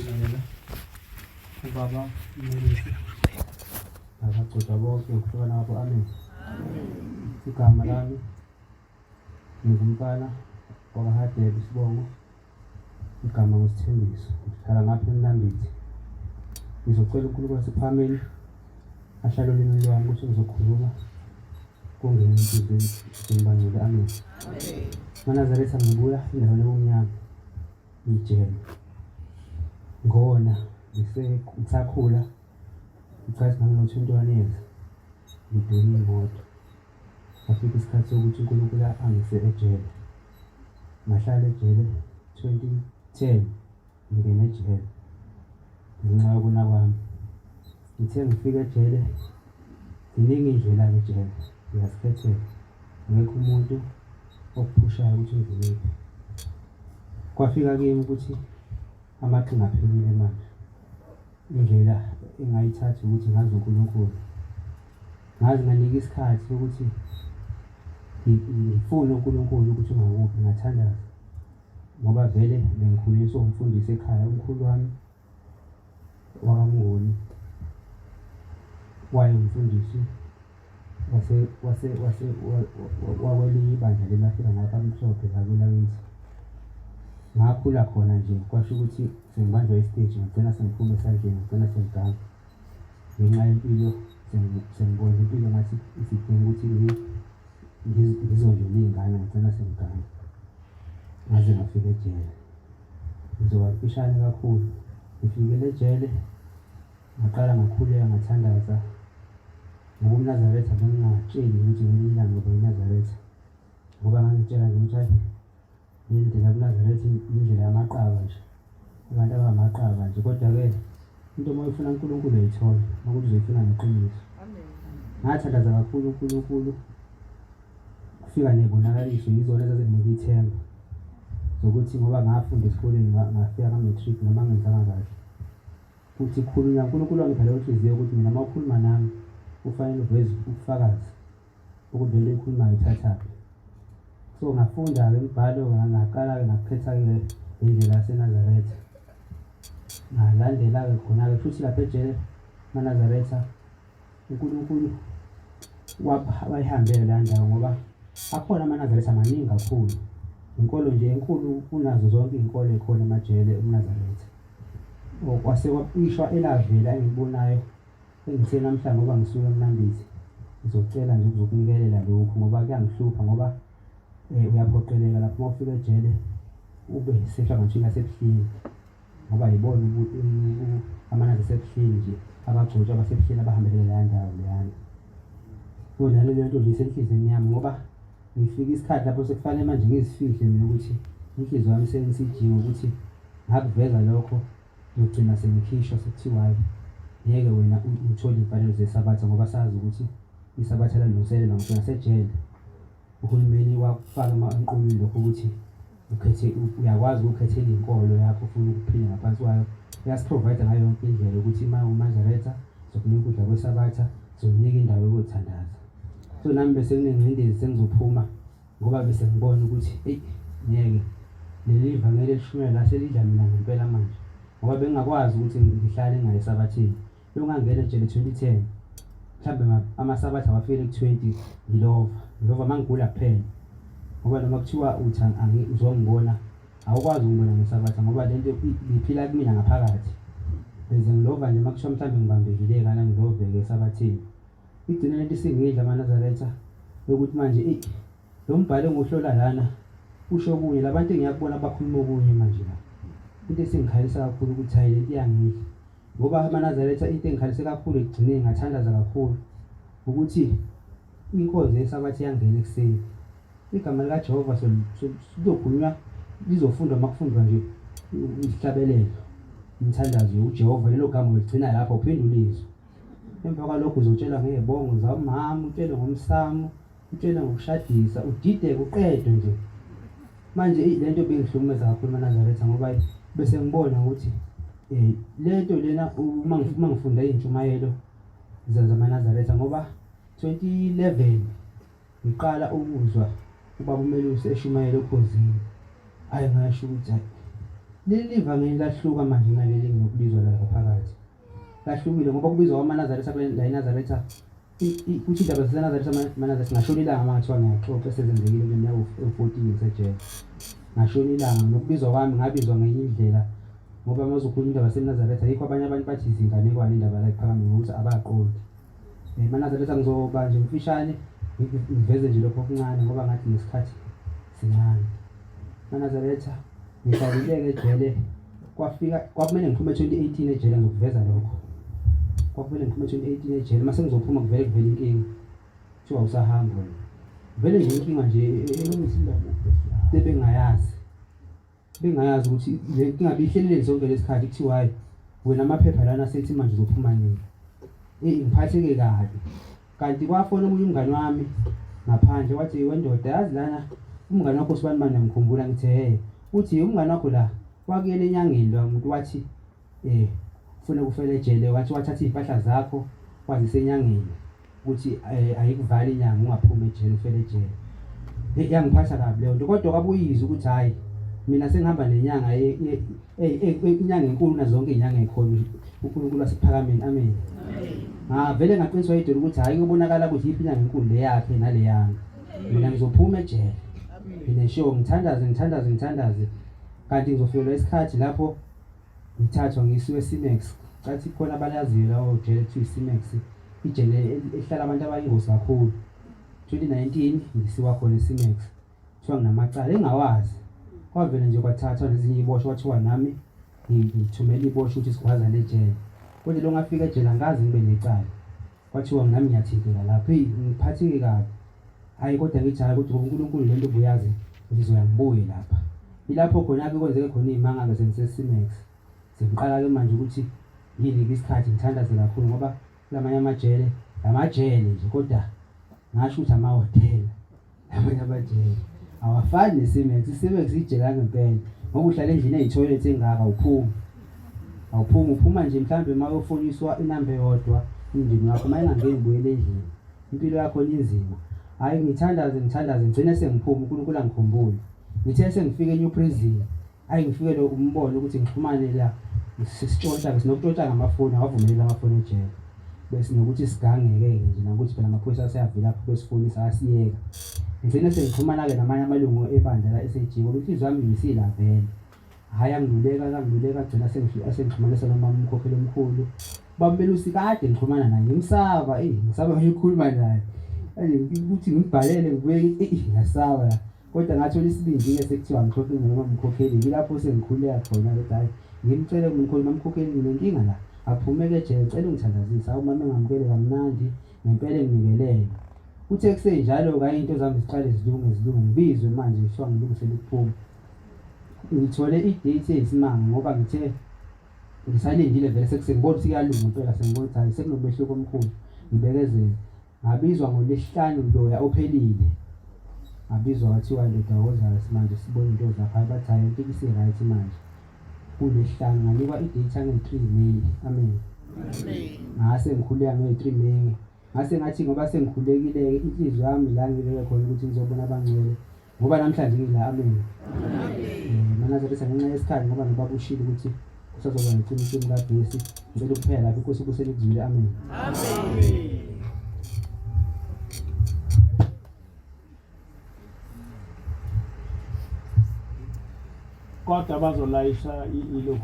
Ngibingelela ubaba uMelusi nabagcotshwa bonke ngokuhlukana kwabo. Amen. Igama lami ngingumfana wakaHadebe isibongo igama nguSithembiso ngihlala ngapha eMnambithi. Ngizocela uNkulunkulu wasephakameni ahlale olimini lwami ukuthi ngizokhuluma kungene enhliziyweni zembangcwele. Amen. MaNazaretha ngibuya endaweni ebumnyama ijele. Ngona ngisakhula ngicathi ngangino-21 years ngiduna imoto. Kwafika isikhathi sokuthi uNkulunkulu angise ejele. Ngahlala ejele 2010 ngingena ejele ngenxa yokona kwami. Ngithe ngifika ejele ziningi iy'ndlela-ke ejele uyazikhethela akekho umuntu okuphushayo ukuthi ungenephi. Kwafika kimi ukuthi amaqhinga aphelile manje. Indlela engayithatha ukuthi ngazi uNkulunkulu. Ngaze nganika isikhathi sokuthi ngifune uNkulunkulu ukuthi ungakuphi ngathandaza ngoba vele bengikhuliswa umfundisi ekhaya umkhulu wami wakaMnguni wayewumfundisi wase wase wase wakwelinye ibandla lelafika ngapha mhlophe la kwelakithi. Ngakhula khona nje kwasho ukuthi sengibanjwa isiteji ngagcina sengiphuma esandleni ngagcina sengiganga ngenxa yempilo sengibona impilo ngathi isidinga ukuthi ngizondlela iy'ngane ngagcina sengiganga ngaze ngafika ejele. Ngizoba mfishane kakhulu. Ngifikile ejele ngaqala ngakhuleka ngathandaza ngoba umNazaretha bengingatsheli ukuthi ngelinye ilanga ngizoba yiNazaretha ngoba ngangitshela nje ukuthi hayi le ndlela yobuNazaretha indlela yamaqaba nje abantu abangamaqaba nje kodwa-ke into uma uyifuna uNkulunkulu uyayithola uma kuthi uzoyifuna ngeqiniso. Ngathandaza kakhulu uNkulunkulu kufika nebonakaliso yizona ezazinginika ithemba zokuthi ngoba ngafunda esikoleni ngafika ka-matric noma ngenzanga kahle kuthi khulunywa uNkulunkulu wangipha leyo nhliziyo ukuthi mina uma ukhuluma nami kufanele uveze ubufakazi ukuthi lento oyikhulumayo ithathaphi. So ngafunda-ke imibhalo ngaqala-ke ngakukhetha-ke le ndlela yaseNazaretha. Ngalandela-ke khona-ke futhi lapha ejele maNazaretha uNkulunkulu wayihambela leya ndawo ngoba akhona amaNazaretha maningi kakhulu. Inkolo nje enkulu kunazo zonke iy'nkolo ey'khona emajele umNazaretha. Kwase ishwa elavela engilibonayo engithe namhla ngoba ngisuke eMnambithi ngizocela nje ukuzokunikelela lokhu ngoba kuyangihlupha ngoba um uyaphoqeleka lapho uma ufika ejele ube sehlangothini lasebuhleni ngoba yibona amanazi asebuhleni nje abagcotshwa abasebuhleni abahambelele leya ndawo leyana. So naleyo nto nje isenhliziyweni yami ngoba ngifika isikhathi lapho sekufanele manje ngizifihle mina ukuthi inhliziyo yami seyisijinga ukuthi ngakuveza lokho ngiyogcina sengikhishwa sekuthiwa hhayi ngeke wena uthole iy'mfanelo zesabatha ngoba sazi ukuthi isabatha lalungiselelwa ngisho nasejele. Uhulumeni wakufaka emqulwini lokho ukuthi ukhethe uyakwazi ukukhethela inkolo yakho ufuna ukuphila ngaphansi kwayo. Uyasi-provide ngayo yonke indlela ukuthi uma uMazaretha sizokunika ukudla kwesabatha, sizokunika indawo yokuyothandaza. So nami bese kunengcindezi sengizophuma ngoba bese ngibona ukuthi eyi ngeke leli vangeli elishunyelwa la selidla mina ngempela manje ngoba bengingakwazi ukuthi ngihlale ngingayi esabatheni. Yongangena ejele 2010 mhlawumbe amasabatha awafikele ku-20 ngilova ngilova uma ngigula kuphela ngoba noma kuthiwa uthi uzongibona awukwazi ukungibona ngesabatha ngoba le nto iphila kumina ngaphakathi beze ngilova nje uma kuthiwa mhlawumbe ngibambekile kana ngiloveke esabatheni igcine lento isingidla amaNazaretha yokuthi manje eyi lo mbhalo engiwuhlola lana usho okunye labantu engiyakubona bakhuluma okunye manje la into esingikhalisa kakhulu ukuthi hayi lento iyangidla Ngoba amaNazaretha into engikhalise kakhulu ekugcineni ngathandaza kakhulu ukuthi inkonzo yeSabatha iyangena ekuseni. Igama likaJehova lizokhulunywa lizofundwa uma kufundwa nje isihlabelelo, umthandazo uJehova lelo gama uligcina lapho uphinde ulizwe. Emva kwalokho uzotshelwa ngey'bongo zamama, utshelwe ngomsamo, Utshela ngokushadisa udideke uqedwe nje. Manje eyi lento bengihlukumeza kakhulu maNazaretha ngoba bese ngibona ukuthi eh lento lena uma uma ngifunda izintshumayelo zamaNazaretha ngoba 2011 ngiqala ukuzwa ubaba uMelusi eshumayela okhozini. Hayi ngasho ukuthi hayi. Leli vangeli lahluka manje naleli nginokubizwa la ngaphakathi. Lahlukile ngoba kubizwa kwamaNazaretha kule la eNazaretha kuthi indaba zaseNazaretha amaNazaretha ngashona ilanga uma ngathiwa ngiyaxoxa esezenzekile kule minyaka ewu-14 ngisejele. Ngashona ilanga nokubizwa kwami ngabizwa ngenye indlela ngoba uma uzokhuluma indaba yaseNazaretha yikho abanye abantu bathi izinganekwane indaba la ekuPhakameni ngokuthi abaqondi. MaNazaretha ngizoba nje mfishane ngiveze nje lokho okuncane ngoba ngathi nesikhathi sincane. MaNazaretha ngihlalile-ke ejele kwafika kwakumele ngiphume 2018 ejele ngizokuveza lokho. Kwakumele ngiphume 2018 ejele mase ngizophuma kuvele kuvele inkinga. Kuthiwa usahamba wena. Vele nje inkinga nje ebengayazi. Bengayazi ukuthi le nkinga bihleleleni zonke lesikhathi kuthiwa hayi wena amaphepha lana sethi manje uzophuma nini. Eyi ngiphatheke kabi. Kanti kwafona omunye umngani wami ngaphandle wathi wendoda yazi lana umngani wakho usibani bani ngiyamkhumbula ngithi he uthi umngani wakho la wakuyela enyangeni lo muntu wathi eh ufuna kufela ejele wathi wathatha izimpahla zakho wazisa enyangeni ukuthi eh, ayikuvali inyanga ungaphumi ejele ufele ejele. Hey yangiphatha kabi leyo nto kodwa kwabuyizwa ukuthi hayi mina sengihamba nenyanga inyanga enkulu nazo zonke izinyanga ezikhona uNkulunkulu wasephakameni amen. Ngavele ngaqiniswa idolo ukuthi hayi kuyobonakala ukuthi yiphi inyanga enkulu le yakhe nale yami. Mina ngizophuma ejele. Mina sure ngithandaze ngithandaze ngithandaze kanti ngizofikelwa isikhathi lapho ngithathwa ngisiwe eCimex cathi khona abalaziyo lawo jele kuthiwa iCimex ijele ehlala abantu abayingozi kakhulu 2019 ngisiwa khona eCimex kuthiwa nginamacala engawazi kwavele nje kwathathwa nezinye iboshwa kwathiwa nami ngithumela iboshwa ukuthi sigwazane ejele kodwa lo ngafika ejele angikaze ngibe necala Kwathiwa nami ngiyathinteka lapho eyi ngiphatheke kabi hhayi kodwa ngithi hhayi kodwa uNkulunkulu lento ubuyazi ngizoya ngibuye lapha ilapho khona-ke kwenzeke khona iy'manga-ke sengise-Cimex sengiqala-ke manje ukuthi nginike isikhathi ngithandaze kakhulu ngoba kulamanye amajele lamajele nje kodwa ngasho ukuthi amahhotela Amanye amajele awafani neSimex. ISimex ijele langempela ngoba uhlala endlini eyithoyilethi engaka awuphumi. Awuphumi uphuma nje mhlawumbe uma uyofoniswa inamba eyodwa umndeni wakho uma ingangeni ubuyele endlini. Impilo yakho inzima. Hhayi ngithandaze ngithandaze ngigcine sengiphuma uNkulunkulu angikhumbule. Ngithe sengifika eNew Prison Ayi ngifikele umbono ukuthi ngixhumane la sisitshontsha sinokutshontsha ngamafoni awavumeleki amafoni ejele bese nokuthi sigangeke-ke nje nokuthi phela amaphoyisa aseyavela lapho besifonisa asiyeka ngigcine sengixhumana-ke namanye amalungu ebandla la SAG ngoba inhliziyo yami ngisila vele hhayi angiluleka kangiluleka agcina asengixhumanisa nomama umkhokheli omkhulu bamelusi kade ngixhumana naye ngimsaba eyi ngisaba ngikhuluma naye ukuthi ngibhalele ngibuye eyi ngiyasaba la Kodwa ngathola isibindi-ke sekuthiwa ngixoxe noma mkhokheli yilapho sengikhululeka khona ukuthi hhayi ngimcele kumkhulu mamkhokheli nginenkinga la aphumeke ejele ngicela ungithandazise awu mama engamukele kamnandi ngempela enginikelele kuthe kusenjalo-ke hhayi into zami ziqale zilunge zilunge ngibizwe manje kuthiwa ngilungisele ukuphuma ngithole i-date eyisimanga ngoba ngithe ngisalindile vele sekusengibona ukuthi kuyalunga impela sengibona ukuthi hhayi sekunomehluko omkhulu ngibekezele Ngabizwa ngoLwesihlanu loya ophelile. Ngabizwa kwathiwa ndoda woza manje sibone into zakho. Hayi bathi hayi yonke isi-right manje. KuLwesihlanu nganikwa i-date yange-3 May. Amen. Ngase ngikhuleka nge-3 May. Ngase ngathi ngoba sengikhulekile-ke inhliziyo yami la ngibeke khona ukuthi ngizobona abangcwele ngoba namhlanje ngila amen. Amen. MaNazaretha ngenxa yesikhathi ngoba nobaba ushilo ukuthi kusazoba necimicimi kagesi ngicela ukuphela lapho inkosi ibusele ikuzwile amen. Amen. Kodwa bazolayisha ilokhu.